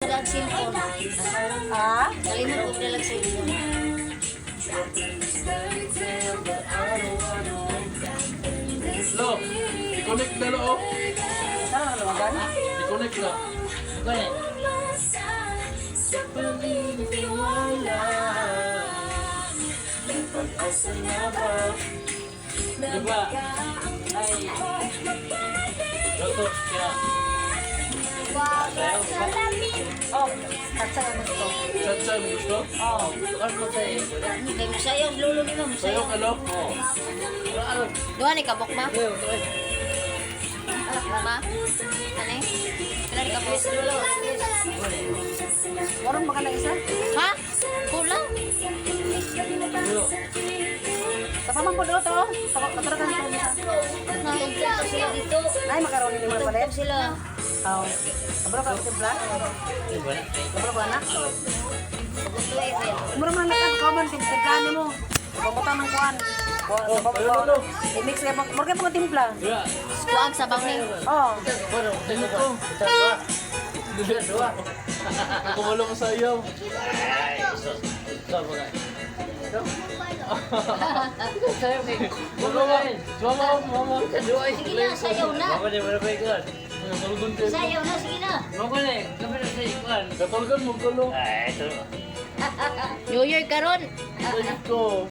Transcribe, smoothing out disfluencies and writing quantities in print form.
Dalag cellphone. Ha? Kalimot ko dalag cellphone. Lo, i-connect na lo, oh. Saan ang luwagan? I-connect na. Kunin. Diba? Ay. Luto siya. Oh, katsa na gusto. Chat-chat mo gusto? Oh. Ano mo sa iyo? Kay musayaw, lolo ni mo, Sayo musayaw. ka, lo? Oo. Ano? Duha ni kabok ma? Ano? Ma? Ano? Pila ni kabok? Lolo. Warong baka na isa? Ha? Kulang. Ano? Sa pamang po to. Sa katuragan ko isa. Natugtog sila dito. Nay, makaroni ni mga palit. Tugtog sila. Oh. Kabalo ka timpla? Diba? Kabalo ka na? Gusto eh. Mura man lang common timpla nimo. Pamutan ng kuan. Kuan sa pamang. I-mix kay mura kay mga timpla. Diba? Kuang sa bangin. Oh. Bueno, tingnan ko. Ito, dua. Dua, dua. Kumalo ko sa iyo. Ay, so, so, mga. Sayo kay. Mama, mama, mama. Dua ay. Sige na, sayaw na. Mama ni wala pa ikuan. Katulgon kayo. Sayaw na, sige na. Mama ni, kami na sa ikuan. Katulgon mo, gulo. Ay, ito. New Year karon. Sayo ko.